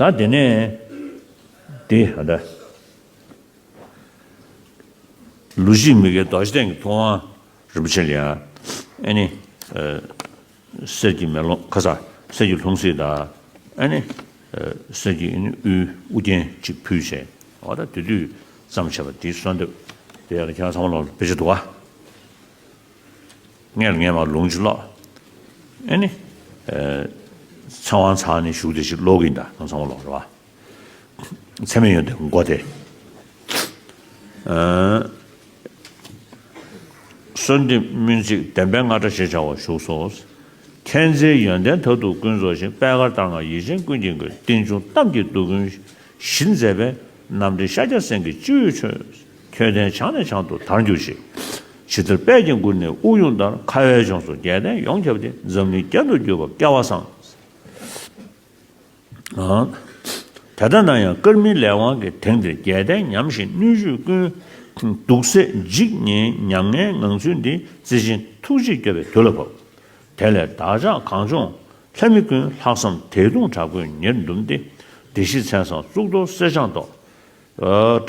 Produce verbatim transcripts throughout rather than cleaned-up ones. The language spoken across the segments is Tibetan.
ད་དེ་ནས་དེ་ད་ལུགས་ཤིག་མི་དགེ་རྡོ་རྗེ་གདན་གྱི་ཐུབ་དབང་རིན་པོ་ཆེ་ལ་ཡང་ཨ་ནི་གསེར་གྱི་མེ་ལོང་ཁ་ས་གསེར་གྱི་ལྷུང་བཟེད་དང་ཨ་ནི་གསེར་གྱི་ཨ་ནི་དབུ་དབུ་རྒྱན་གཅིག་ཕུལ་བྱས། འོ་ད་དེ་དུས་བརྩམས་བྱས་པ་དེའི་གསོལ་འདེབས་དེ་ཡང་ཁྱེད་རང་ཚང་མ་ལོག་དཔེ་ཆ་འདུག་ག་སྔས་ལ་ངས་མར་ལུང་ཅིག་ཀློག་ཨེ་ནི། ཚེ་དབང་ཚང་ནས་ཞུགས་ཏེ་ཞིག་ཀློག་གིན་ད་ང་ཚང་མ་ལོག་རེད་བ། ཚད་མེད་ཡོན་ཏན་མགོ་དེ། གསོལ་འདེབས་སྨོན་ཚིག་བདེན་པའི་རྔ་སྒྲ་ཞེས་བྱ་བ་བཞུགས་སོ། མཁྱེན་བརྩེའི་ཡོན་ཏན་མཐར་ཐུག་ཀུན་རྫོགས་ཤིང་། པད་དཀར་ལྟར་མངའ་ཡིད་ཅན་ཀུན་གྱི་མགོན། རྟེན་འབྱུང་གཏམ་གྱི་འདུ་ཀུན་བཞིན་མཛད་པའི། རྣམ་འདྲེན་ཤཱཀྱ་སེང་གེ་སྤྱི་བོའི་མཆོག་མཆོད་རྟེན་བྱང་ནས་བྱང་དུ་དར་གྱུར་ཅིག་ཇི་ལྟར་དཔལ་གྱི་མགུར་ནས་དབུགས་དབྱུང་ལྟར། ཁ་བའི་ལྗོངས་སུ་རྒྱལ་བསྟན་ཡོངས་ཁྱབ་སྟེ། འཛམ་གླིང་རྒྱན་དུ་གྱུར་པ་སྐལ་བ་བཟང་། དེ་ལྟ་ན་ཡང་དཀར་མིན་ལས་དབང་གིས། དེང་འདིར་རྒྱལ་བསྟན་ཉམས་ཤིང་གནོན་ཤུགས་ཀུན། སྡུག་ཚད་འཇིགས་ཉེན་ཉམ་ངའི་ངང་ཚུལ་འདི། རྩི་ཤིང་ཐུགས་རྗེས་སྐྱོབ་པའི་དུས་ལ་བབ། དེ་ལས་བདག་ཅག་གངས་ལྗོངས་ལྷ་མི་ཀུན། ལྷག་བསམ་དད་གདུང་དྲག་པོས་ཉེར་བཟླུམས་ཏེ། བདེ་གཤེགས་མཚན་བཟང་གཙུག་ཏོར་གསེར་སྦྱངས་ཏོག་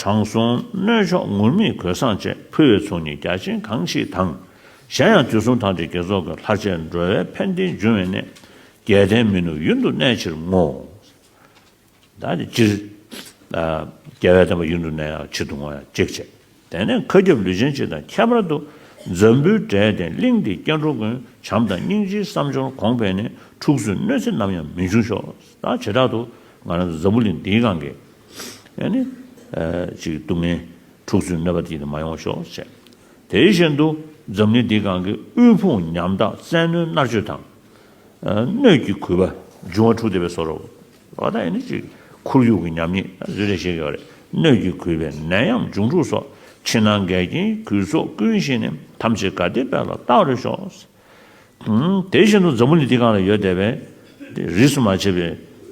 དྲང་སྲོང་སྣོད་མཆོག་ངུར་སྨྲིག་གོས་བཟང་བཅས། ཕུལ་བས་ཚོགས་གཉིས་རྒྱ་ཆེན་གང་མཆིས་དང་། གཞན་ཡང་དུས་གསུམ་ཐམས་ཅད་དགེ་ཚོགས་ཀུན། ལྷར་བཅས་འགྲོ་བའི་ཕན་བདེའི་འབྱུང་བའི་གནས། རྒྱལ་བསྟན་མི་ནུབ་ཡུན་དུ་གནས་ཕྱིར་བསྔོ། ད་ནི་སྤྱིར། རྒྱལ་བའི་བསྟན་པ་ཡུན་དུ་གནས་ཡག་ཆེད་དུ་བསྔོ་ཡག་གཅིག་བྱས། དེ་ནས་མཁའ་ཁྱབ་ལུས་ཅན་སྤྱི་དང་ཁྱད་པར་དུ། འཛམ་བུའི་འབྲས་ལྡན་གླིང་འདིའི་སྐྱེ་འགྲོ་ཀུན། བྱམས་དང་སྙིང་རྗེའི་བསམ་སྦྱོར་གོང་འཕེལ་ནས། འཁྲུག་རྩོད་གནོད་འཚེ་ནམ་ཡང་མི་འབྱུང་ཤོག་ད་བྱེ་བྲག་ཏུ་ང་རང་ཚོ་འཛམ་བུ་གླིང་འདིའི་སྒང་གི་ཨ་ནི་ཅིག་སྡུག་བསྔལ་འཁྲུག་རྩོད་གནོད་པ་དེ་མ་ཡོང་ཤོག་ཅེས། དེ་བཞིན་དུ་འཛམ་གླིང་འདིའི་སྒང་གི་དབུལ་ཕོངས་ཉམ་ཐག་བཙན་གནོན་མནར་གཅོད་དང་། སྣོད་ཀྱི་གུས་པ་འབྱུང་བ་འཁྲུགས་བསྡད་པའི་བཟོ་འདྲ། འོ་ད་ཨེ་ནི་ཅིག་ཁོར་ཡུག་གི་ཉམས་ཉེས་བཟོ་འདྲ་ཞིག་ཡོད་རེད། སྣོད་ཀྱི་གུས་པས་ནད་ཡམས་འབྱུང་འཁྲུགས་སོགས། ཕྱི་ནང་འགལ་རྐྱེན་གུས་སོགས་ཀུན་ཞི་ནས། ཐམས་ཅད་དགའ་བདེའི་དཔལ་ལ་བལྟ་བར་ཤོག་དེ་བཞིན་དུ་འཛམ་བུ་གླིང་འདི་སྒང་ལ་ཡོད་བསྡད་པའི་རིས་སུ་མ་ཆད་པའི་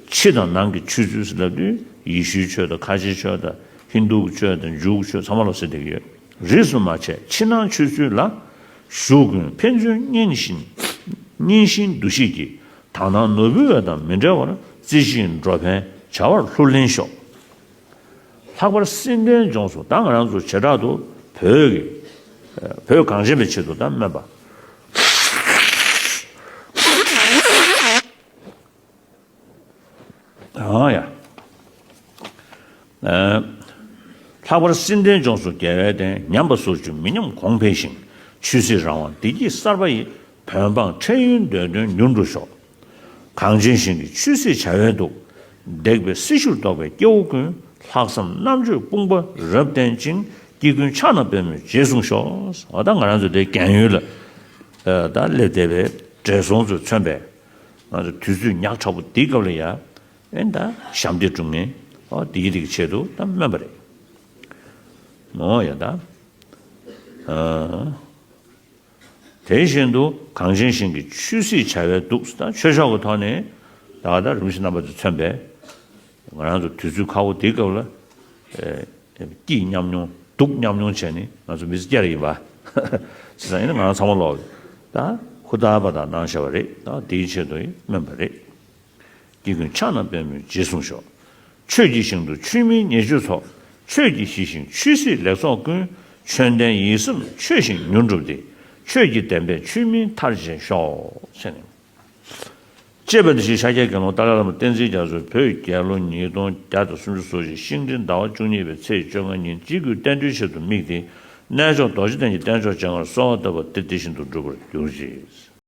ཕྱི་དང་ནང་གི་ཆོས་ཚུལ་ཟེར་ལབ་དུས་ཡེ་ཤུའི་ཆོས་དང་ཁ་ཆེའི་ཆོས་དང་ཧིན་དུའི་ཆོས་དང་ཇུའུ་ཆོས་ཚང་མ་ལ་ཟེར་བསྡད་ཀྱི་ཡོད། རིས་སུ་མ་ཆད་ཕྱི་ནང་ཆོས་ཚུལ་ལ། ཞུགས་ཀུན་ཕན་ཚུན་གཉེན་བཞིན། གཉེན་བཞིན་འདུ་ཤེས་ཀྱིས། དག་སྣང་ནོར་བུའི་འོད་དང་མི་འབྲལ་བར། རྩི་ཤིང་འགྲོ་ཕན་བྱ་བར་ལྷུར་ལེན་ཤོག་ལྷག་པར་སྲིད་མཐའི་ལྗོངས་སུ་ད་ང་རང་ཚོ་བྱེ་བྲག་ཏུ་བོད་ཀྱི་བོད་གངས་ཅན་པའི་ཆེད་དུ་ད་སྨོན་པ། ཨང་ཡ། ལྷག་པར་སྲིད་མཐའི་ལྗོངས་སུ་རྒྱལ་བའི་བསྟན་ཉམས་པ་སོར་ཆུད་མི་ཉམས་གོང་འཕེལ་ཞིང་། ཆོས་སྲིད་རང་དབང་བདེ་སྐྱིད་གསར་པ་ཡི། བོད་འབངས་འཕྲལ་ཡུན་སྡོད་དོན་མྱུར་འགྲུབ་ཤོག་གངས་ཅན་ཞིང་གི་ཆོས་སྲིད་བྱ་བའི་གདུགས། འདེགས་པའི་སྲི་ཞུར་གཏོགས་པའི་སྐྱེ་བོ་ཀུན། ལྷག་བསམ་རྣམ་དཔྱོད་དཔུང་པ་རབ་བརྟན་ཅིང་། སྐྱེ་ཀུན་ཕྱག་ན་པདྨོས་རྗེས་བཟུང་ཤོག་འོ་ད་ང་རང་ཚོ་དེ་རྒན་ཡོལ་ལ་ད་སླེབས་བསྡད་པའི་བགྲེས་སོང་ཚོས་མཚོན་པའི་ང་ཚོ་དུས་ཚོད་ཉག་ཕྲ་པོ་འདིའི་སྐབས་ལ་ཡ་ཨེ་ད་ཞབས་འདེགས་སྒྲུབ་མཁན་འོ་འདི་གི་དེ་གི་ཆེད་དུ་ད་སྨོན་པ་རེད། འོ་ཡ་ད། དེ་བཞིན་དུ་གངས་ཅན་ཞིང་གི་ཆོས་སྲིད་བྱ་བའི་གདུགས་དང་ཆོས་ཕྱོགས་ཀྱི་ཐོག་ནས་ད་ལྟ་རིམ་བཞིན་རྣམ་པ་ཚོས་མཚོན་པའི་ང་རང་ཚོ་དུས་ཚོད་ཁག་པོ་འདིའི་སྐབས་ལ་སྐྱིད་མཉམ་མྱོང་སྡུག་མཉམ་མྱོང་བྱས་ནས་ང་ཚོ་མི་ཚེ་སྐྱེལ་ཡིན་པ་བྱས་ཙང་ཡིན་ན་ང་རང་ཚང་མ་ལོག་ད་ཧུར་ཐག་པ་དང་གནང་བཞག་པ་རེད། ད་འདིའི་ཆེད་དུ་ཡིན་སྨོན་པ་རེད། སྐྱེ་ཀུན་ཕྱག་ན་པདྨོས་རྗེས་བཟུང་ཤོག་ཆོས་ཀྱི་ཞིང་དུ་ཆོས་མིན་ཉེས་སྤྱོད་ཚོགས། ཆོས་ཀྱིས་ཞི་ཞིང་ཆོས་སྲིད་ལེགས་ཚོགས་ཀུན། ཆོས་ལྡན་ཡིད་སེམས་ཆོས་བཞིན་མྱུར་འགྲུབ་སྟེ། ཆོས་ཀྱི་བདེན་པས་ཆོས་མིན་མཐར་ཕྱིན་ཤོག་ཟེར་ནས། ཅེས་པ་འདི་ཞེས་ཤཱཀྱའི་དགེ་སློང་ཏཱ་ལའི་བླ་མ་བསྟན་འཛིན་རྒྱ་མཚོས་བོད་རྒྱལ་ལོ་ཉིས་སྟོང་བརྒྱ་དང་སུམ་ཅུ་སོ་བཞི་ཤིང་སྤྲེལ་ཟླ་བ་བཅུ་གཉིས་པའི་ཚེས་བཅོ་ལྔ་ཉིན་སྤྱི་སྒོས་བསྟན་འགྲོའི་ཆེད་དུ་དམིགས་ཏེ་གནས་མཆོག་རྡོ་རྗེ་གདན་གྱི་བསྟན་མཆོག་སྤྱན་སྔར་གསོལ་བ་བཏབ་པ་འདི་འདི་བཞིན་དུ་འགྲུབ་པར་གྱུར་ཅིག